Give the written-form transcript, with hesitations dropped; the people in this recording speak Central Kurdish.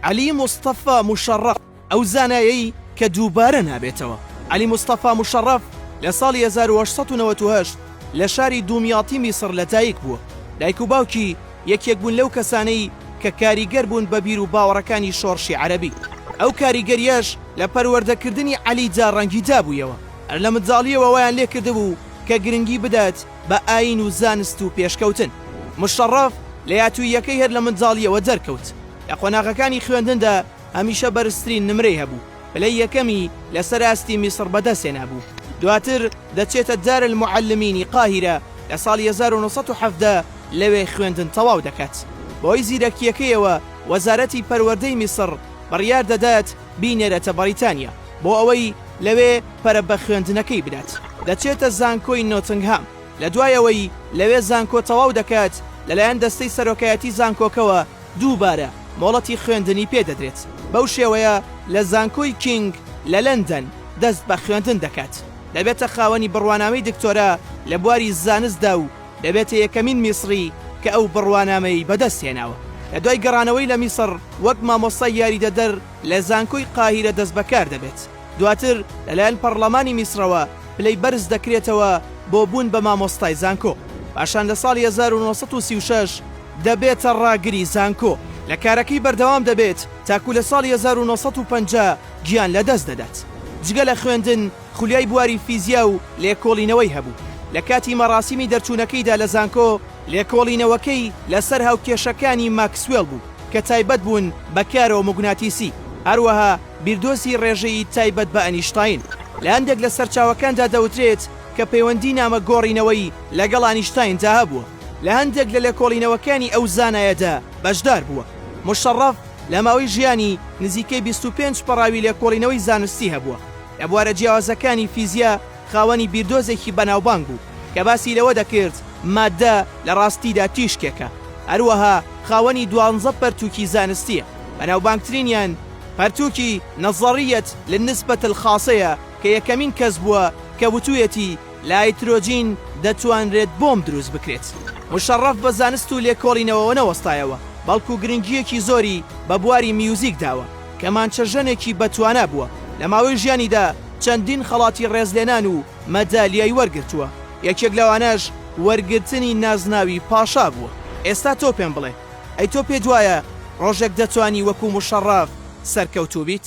عەلی مستەفا موشەڕەف، ئەو زانایەی کە دووبارە نابێتەوە. عەلی مستەفا موشەڕەف لە ساڵی 1898 لە شاری دومیاتی میسڕ لەدایک بووە. دایک و باوکی یەکێک بوون لەو کەسانەی کە کاریگەر بوون بە بیر و باوەڕەکانی شۆڕشی عەرەبی. ئەو کاریگەرییەش لە پەروەردەکردنی عەلیدا ڕەنگی دابوویەوە. هەر لە منداڵییەوە وایان لێکردبوو کە گرنگی بدات بە ئایین و زانست و پێشکەوتن. مشەڕەف لێهاتووییەکەی هەر لە منداڵییەوە دەرکەوت. لە قۆناغەکانی خوێندندا هەمیشە بەرزترین نمرەی هەبوو، پلەی یەکەمی لەسەر ئاستی میسڕ بەدەستهێنابوو. دواتر دەچێتە دار المعلمینی قاهیرە لە ساڵی 1917 لەوێ خوێندن تەواو دەکات. بەهۆی زیرەکییەکەیەوە وەزارەتی پەروەردەی میسڕ بڕیار دەدات بینێرێتە بەڕیتانیا بۆ ئەوەی لەوێ پەرە بە خوێندنەکەی بدات. دەچێتە زانکۆی نۆتنگهام. لە دوای ئەوەی لەوێ زانکۆ تەواو دەکات، لەلایەن دەستەی سەرۆکایەتی زانکۆکەوە دووبارە مۆڵەتی خوێندنی پێ دەدرێت. بەو شێوەیە لە زانکۆی کینگ لە لەندەن دەست بە خوێندن دەکات. دەبێتە خاوەنی بڕوانامەی دکتۆرا لە بواری زانستدا و دەبێتە یەکەمین میسڕی کە ئەو بڕوانامەیەی بەدەست هێناوە. لە دوای گەڕانەوەی لە میسڕ وەک مامۆستای یاریدەدەر لە زانکۆی قاهیرە دەستبەکار دەبێت. دواتر لەلایەن پەڕڵەمانی میسڕەوە پلەی بەرز دەکرێتەوە بۆ بوون بە مامۆستای زانکۆ. پاشان لە ساڵی 1936 دەبێتە ڕاگری زانکۆ. لە کارەکەی بەردەوام دەبێت تاکوو لە ساڵی 1950 گیان لەدەست دەدات. جگە لە خوێندن خولیای بواری فیزیا و لێکۆڵینەوەی هەبوو. لە کاتی مەڕاسیمی دەرچوونەکەیدا لە زانکۆ، لێکۆڵینەوەکەی لەسەر هاوکێشەکانی ماکسوێڵ بوو کە تایبەت بوون بە کارۆموگناتیسی، هەروەها بیردۆزی ڕێژەیی تایبەت بە ئەنیشتاین. لە هەندێک لە سەرچاوەکاندا دەوترێت کە پەیوەندی نامە گۆڕینەوەی لەگەڵ ئانیشتایندا هەبووە. لە هەندێک لە لێکۆڵینەوەکانی ئەو زانایەدا بەشدار بووە. موشەڕەف لە ماوەی ژیانی نزیکەی 25 پەڕاوی لێکۆڵینەوەی زانستی هەبووە. لە بوارە جیاوازەکانی فیزیا خاوەنی بیردۆزێکی بەناوبانگ بوو کە باسی لەوە دەکرد ماددە لە ڕاستیدا تیشکێکە. هەروەها خاوەنی دوانزە پەرتووکی زانستییە، بەناوبانگترینیان پەرتووکی، نظریە للنسبە الخاصە، یە کە یەکەمین کەس بووە کە وتوویەتی لە هایدرۆجین دەتوانرێت بۆمب دروست بکرێت. موشەڕەف بە زانست و لێکۆڵینەوەوە نەوەستایەوە، بەڵکو گرنگییەکی زۆری بە بواری میوزیک داوە. کەمانچەژەنێکی بەتوانا بووە، لە ماوەی ژیانیدا چەندین خەڵاتی ڕێزلێنان و مەدالیای وەرگرتووە، یەکێک لەوانەش وەرگرتنی نازناوی پاشا بووە. ئێستا تۆ پێم بڵێ، ئەی تۆ پێت وایە ڕۆژێک دەتوانی وەکو موشەڕەف سەرکەوتوو بیت؟